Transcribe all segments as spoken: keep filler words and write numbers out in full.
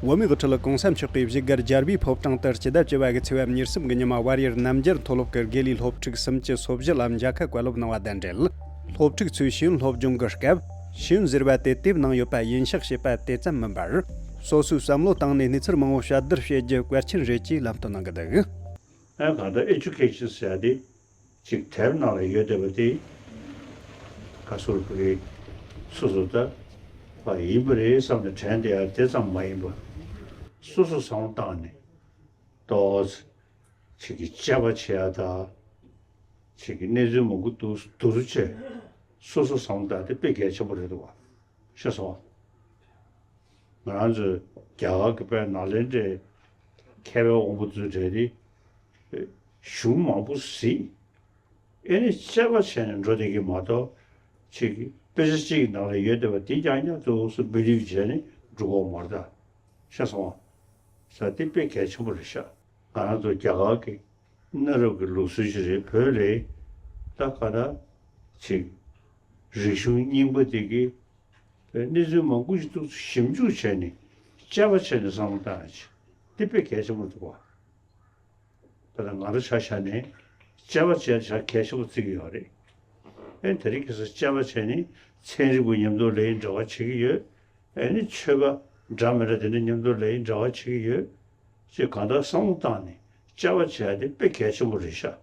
བོད་མིའི་དབུ་ཁྲིད་གོང་ས་མཆོག་གིས་བཞུགས་སྒར་རྒྱལ་བའི་ཕོ་བྲང་དུ་སྤྱི་ཟླ་བཅུ་བ་གི་ཚེས་པ་ཉེར་གསུམ་གྱི་ཉི་མ་བལ་ཡུལ་རྣམ་རྒྱལ་མཐོ་སློབ་ཀྱི་དགེ་ལས་སློབ་ཕྲུག་སུམ་ཅུ་སོ་བཞི་ལ་མཇལ་ཁ་བཀའ་སློབ་གནང་བ་དང་འབྲེལ། སློབ་ཕྲུག་ཚོས་ཤེས་ཡོན་སློབ་སྦྱོང་གི་སྐབས་ཤེས་ཡོན་ཟེར་བ་དེ་དེབ་ནང་ཡོད་པ་ཡིན་ཤག་བྱས་པ་དེ་ཙམ་མིན་པར། སོ་སོའི་བསམ་བློ་བཏང་ནས་གནས་ཚུལ་མང་བོ་བཤད་བརྡར་བྱེད་རྒྱུ་གལ་ཆེན་རེད་ཅེས་ལམ་སྟོན་གནང་གི་འདུག། ཨ་གང་ལྟར་ཨེ་ཌུ་ཀེ་ཤན་ཟེར་ཡ་དེ་ཅིག་དེབ་ནང་ལ་ཡོད་བསྡད་པ་དེ་ག་ཚོད་ཕ་གི་སོ་སོ་ད་ཨ་ཡིན་པ་རེད་བསམ་ནས་དྲན་བསྡད་ཡ་དེ་ཙམ་མ་ཡིན་པ། སོ་སོ་བསམ་བློ་བཏང་ནས་ཏོག་ཙམ་ཅིག་གི་དཔྱད་པ་བྱེད་ཡ་ད་ཅིག་གི་གནས་ཚུལ་མང་པོ་འདུག་འདུག་རུ་བྱས་སོ་སོ་བསམ་བློ་བཏང་དེ་དཔེ་གལ་ཆེན་པོ་རེད་འདུག་བ། ཤེས་སོང་། ང་རང་ཚོའི་རྒྱ་གར་གྱི་དཔེ་ནཱ་ལེནྡྲའི་མཁས་པའི་དབང་པོ་ཚོའི་གྲས་དེ་གཞུང་མང་པོ་གཟིགས། ཨེ་ནི་དཔྱད་པ་བྱས་ནས་འགྲོ་བསྡད་ཀྱི་མ་གཏོགས་ཅིག་དཔེ་ཆ་གཅིག་གི་ནང་ལ་ཡོད་བསྡད་པ་དེ་རྐྱང་རྐྱང་ཏོག་ཙམ་བི་ལིབ་བྱས་ནས་འགྲོ་གི་ཡོད་མ་རེད་ད། ཤེས་སོང་ང་། ས་དེ་དཔེ་གལ་ཆེན་པོ་རེད་ཤག། ང་རང་ཚོ་རྒྱ་གར་གྱི་གནའ་རབས་ཀྱི་ལུགས་སྲོལ་ཞིག་རེད། བོད་ལ་ད་ག་ད་ཅིག་རིག་གཞུང་རྙིང་པ་དེ་གི་གནས་ཚུལ་མང་པོ་ཞིག་ཏོག་ཙམ་ཞིབ་འཇུག་བྱས་ནས་དཔྱད་པ་བྱས་ནས་བསམ་བློ་བཏང་ཡ་ཅིག་དེ་དཔེ་གལ་ཆེན་པོ་འདུག་བ། ད་ལྟ་ང་རང་ཆ་བཞག་ནས་དཔྱད་པ་བྱས་ཆ་གལ་ཆེན་པོ་བརྩི་གི་ཡོད་རེད། ཨེ་དེ་རིང་ཁ་སང་དཔྱད་པ་བྱས་ནས་ཚན་རིག་པ་མཉམ་དུ་ལས་འབྲེལ་བ་བྱེད་ཀྱི་ཡོད། ཨེ་ནི་ཆོས་པ་འདྲ་མི་འདྲ་དེ་འདྲ་མཉམ་དུ་ལས་འབྲེལ་བ་བྱེད་ཀྱི་ཡོད། ཅེས་གང་ལྟར་བསམ་བློ་བཏང་ནས་དཔྱད་པ་བྱས་ཏེ་དཔེ་གལ་ཆེན་པོ་རེད་ཤག།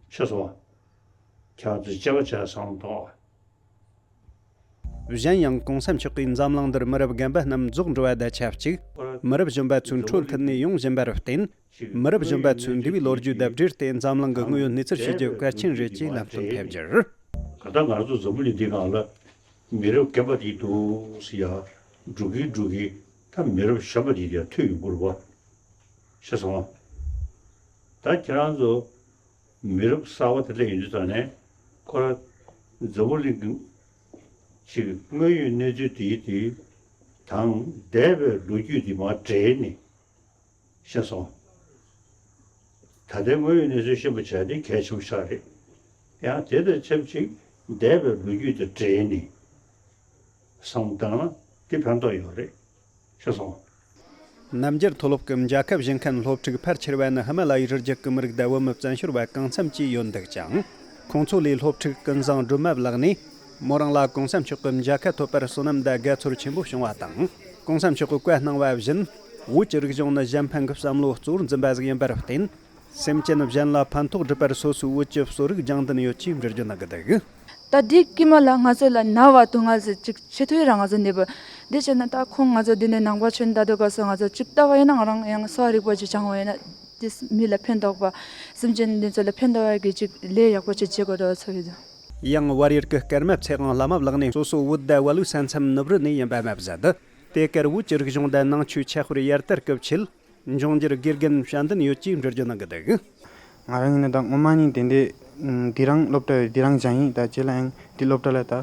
ཤེས་སོང་ང་། ཁྱེད་རང་ཚོས་དཔྱད་པ་བྱས་བསམ་བློ་གཏོང་བ། གཞན་ཡང་གོང་ས་མཆོག་གིས་འཛམ་གླིང་འདིར་མི་རབས་རྒན་པ་རྣམས་རྫོགས་འགྲོ་བ་དང་ཆབས་ཅིག་མི་རབས་གཞོན་པ་ཚོའི་འཕྲོ་མཐུད་ནས་ཡོང་བཞིན་པར་བརྟེན། མི་རབས་གཞོན་པ་ཚོའི་འདས་པའི་ལོ་རྒྱུས་དང་འབྲེལ་ཏེ་འཛམ་གླིང་གི་དངོས་ཡོད་གནས་ཚུལ་ཤེས་རྒྱུ་གལ་ཆེན་རེད་ཅེས་ལམ་སྟོན་ཕེབས་རྒྱུར། གང་ལྟར་ང་ཚོ་འཛམ་བུ་གླིང་འདི་སྒང་ལ་མི་རབས་རྒན་པ་དེ་འདུག་ཟེར་ཡ་འགྲོ་གིན་འགྲོ་གིན་ད་མི་རབས་གཞོན་པ་དེ་ཡར་ཐོན་ཡོང་གི་རེད་བ། ཤེས་སོང་ང་། ད་ཁྱེད་རང་ཚོ་མི་རབས་གསར་པ་དེ་འདྲ་ཡིན་དུས་ཙང་ནས་ཁོ་རང་འཛམ་བུ་གླིང་གི་ཅིག་དངོས་ཡོད་གནས་ཚུལ་དེའི་དེ་དང་འདས་པའི་ལོ་རྒྱུས་དེ་མར་འབྲེལ་ནས། ཤེས་སོང་། ད་ལྟའི་དངོས་ཡོད་གནས་ཚུལ་ཤེས་པ་བྱས་ཏེ་གལ་ཆེན་པོ་ཞིག་རེད། ཡང་དེ་དང་ཆབས་ཅིག་འདས་པའི་ལོ་རྒྱུས་དང་འབྲེལ་ནས་བསམ་བློ་བཏང་ན་དེ་ཕན་ཐོགས་ཡོད་རེད། ཤེས་སོང་། རྣམ་རྒྱལ་མཐོ་སློབ་ཀྱི་མཇལ་ཁ་བཞེས་མཁན་སློབ་ཕྲུག་ཕལ་ཆེ་བ་ནི་ཧི་མ་ལ་ཡའི་རི་རྒྱུད་ཀྱི་མི་རིགས་དང་བོད་མི་བཙན་བྱོལ་བ་གང་འཚམ་ཅིག་ཡོད་འདུག་ཅིང་། ཁོང་ཚོ་ལས་སློབ་ཕྲུག་ཀུན་བཟང་སྒྲོལ་མ་ལགས་ནས་མོ་རང་ལ་གོང་ས་མཆོག་གི་མཇལ་ཁ་ཐོབ་པར་བསོད་ནམས་དང་དགའ་ཚོར་ཆེན་པོ་བྱུང་བ་དང་། གོང་ས་མཆོག་གིས་བཀའ་གནང་བ་བཞིན། བོད་ཀྱི་རིག་གཞུང་ནི་གཞན་ཕན་གྱི་བསམ་བློ་གཙོ་བོར་འཛིན་པ་ཞིག་ཡིན་པར་བརྟེན། སེམས་ཅན་གཞན་ལ་ཕན་ཐོགས་སྒྲུབ་པར་སོ་སོའི་བོད་ཀྱི་གསོ་རིག་སྦྱང་འདུན་ཡོད་ཅེས་འགྲེལ་བརྗོད་གནང་གི་འདུག། ད་འདི་དཀྱིལ་མ་ལ་ང་ཚོ་ལ་ན་བ་དུ་ང་ཚོ་ཅིག་ཆེ་ཐོས་རང་ང་ཚོ་གནས་པ། འདི་བྱས་ན་ད་ཁོང་ང་ཚོ་འདི་ནས་ནང་པ་ཆོས་ད་དུ་ག་སོ་ང་ཚོ་ཅིག་ལྟ་བ་ཡིན་ན་ང་རང་ཡང་གསོ་བ་རིག་པ་ཅིག་སྦྱང་བ་ཡིན་ན་དེ་མི་ལ་ཕན་ཐོགས་པ། སེམས་ཅན་འདི་ཚོ་ལ་ཕན་ཐོགས་པ་གི་ཅིག་ལས་ཡག་པོ་ཅིག་བྱེད་དགོས་འགྲོ་ཚོ་ཡོད། ཡང་བལ་ཡུལ་གྱི་སྐར་མ་ཚེ་དབང་བླ་མ་ལགས་ནས་སོ་སོ་བོད་ཟླ་བ་ལུའི་ས་མཚམས་ནུབ་རི་ནས་ཡིན་པ་མ་ཟད། དེ་གར་བོད་ཀྱི་རིག་གཞུང་དང་ནང་ཆོས་ཆ་དཔེར་ཡར་དར་སྐུལ་ཆེད། འབྱུང་འགྱུར་དགེ་རྒན་བྱ་འདུན་ཡོད་ཅེས་འགྲེལ་བརྗོད་གནང་གི་འདུག། ང་རང་ཡིན་ན་ད་སྔོན་མ་ནས་དེ་འདྲའི་ཨུམ་འདི་རང་སློབ་གྲྭ་ཡོད་འདི་རང་སྦྱངས་ཡིན། ད་རྗེས་ལ་ཡང་འདི་སློབ་གྲྭ་ལ་ད་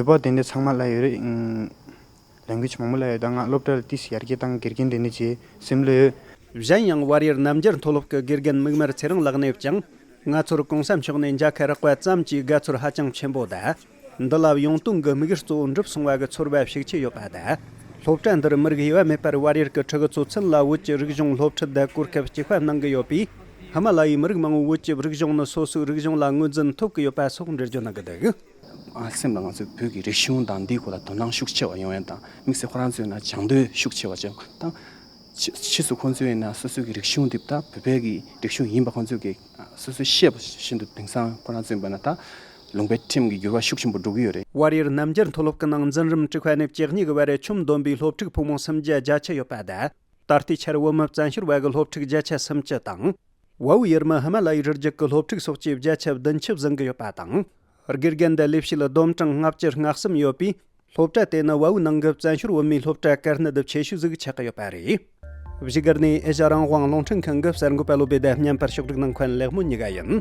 བོད་པ་དེ་འདྲ་ཚང་མ་ལ་ཡོད་རེད། ཨུམ་ལེང་གུ་ཡེཇ་མང་པོ་ལ་ཡོད། ད་ང་སློབ་གྲྭ་ལ་ཏིས་ཡར་རྒྱས་དང་དགེ་རྒན་དེ་འདྲ་བྱེད་སེམས་ལ་ཡོད། གཞན་ཡང་བལ་ཡུལ་རྣམ་རྒྱལ་མཐོ་སློབ་ཀྱི་དགེ་རྒན་མིག་དམར་ཚེ་རིང་ལགས་ནས་ཀྱང་། ང་ཚོར་གོང་ས་མཆོག་ནས་མཇལ་ཁ་རག་པ་ཙམ་གྱིས་དགའ་ཚོར་ཧ་ཅང་ཆེན་པོ་དང་། འདི་ལ་ཡོང་དོན་གྱི་དམིགས་ཡུལ་གཙོ་བོ་འགྲུབ་སོང་བ་གི་ཚོར་བ་ཤུགས་ཆེ་ཡོད་པ་དང་། སློབ་གྲྭ་འདིར་མི་རིགས་དབྱེ་བ་མེད་པར་བལ་ཡུལ་གྱི་ཕྲུ་གུ་ཚོ་ཚུན་ལ་བོད་ཀྱི་རིག་གཞུང་སློབ་ཁྲིད་དང་གོ་སྐབས་གཅིག་པ་གནང་གི་ཡོད་པས། ཧི་མ་ལ་ཡའི་མི་རིགས་མང་བོས་བོད་ཀྱི་རིག་གཞུང་ནི་སོ་སོའི་རིག་གཞུང་ལ་ངོས་འཛིན་ཐོབ་ཀྱི་ཡོད་པ་སོགས་འགྲེལ་བརྗོད་གནང་གི་འདུག། ང་སེམས་ལ་ང་ཚོའི་བོད་ཀྱི་རིག་གཞུང་དང་འདིའི་སྐོར་ལ་དོ་སྣང་ཤུགས་ཆེ་བ་ཡོང་ཡ་དང་། དམིགས་བསལ་ཁོ་རང་ཚོའི་ནང་སྦྱང་འདོད་ཤུགས་ཆེ་བ་ཅན་དང་། ཕྱིས་ཕྱིས་སུ་ཁོང་ཚོའི་ནང་སོ་སོའི་གི་རིག་གཞུང་འདི་ད་བོད་པའི་གི་རིག་གཞུང་ཡིན་པ་ཁོང་ཚོས་གི་སོ་སོས་ཤེས་པ་བཞིན་དུ་དེང་སང་ཁོ་རང་ཚོའི་བར་ན་ད་ལུང་པའི་ཁྲིམས་ཀྱི་འགྱུར་བ་ཤུགས་ཆེན་པོ་འགྲོ་གི་ཡོད་རེད། བལ་ཡུལ་རྣམ་རྒྱལ་མཐོ་སློབ་ཀྱི་ནང་འཛིན་རིམ་དྲུག་པ་ནས་བཅུ་གཉིས་ཀྱི་བར་ཆོམ་བསྡོམས་པའི་སློབ་ཕྲུག་ཕོ་མོ་སུམ་བརྒྱ་བརྒྱད་ཅུ་ཡོད་པ་དང་། ད་ལྟའི་ཆར་བོད་མི་བཙན་བྱོལ་བ་གི་སློབ་ཕྲུག་བརྒྱ་ཆ་སུམ་ཅུ་དང་། བལ་པོའི་ཡུལ་མི་ཧི་མ་ལ་ཡའི་རི་རྒྱུད་ཀྱི་སློབ་ཕྲུག་སོགས་ཀྱིས་བརྒྱ་ཆ་བདུན་ཅུ་ཟིན་གྱི་ཡོད་པ་དང་། དགེ་རྒན་དང་ལས་བྱེད་ལ་བསྡོམས་གྲངས་ལྔ་བཅུ་ང་གསུམ་ཡོད་པས། སློབ་གྲྭ་དེ་ནི་བལ་པོའི་ནང་གི་བཙན་བྱོལ་བོད་མིའི་སློབ་གྲྭ་དཀའ་གནད་ཆེ་ཤོས་ཟིག་ཆགས་ཀྱི་ཡོད་པ་རེད། བཞུགས་སྒར་ནས་ཨེ་ཤ་རང་དབང་རླུང་འཕྲིན་ཁང་གི་གསར་འགོད་པ་བློ་བདེ་དང་བརྙན་པར་ཕྱོགས་སྒྲིག་གནང་མཁན་ལེགས་སྨོན་གཉིས་ཀ་ཡིན།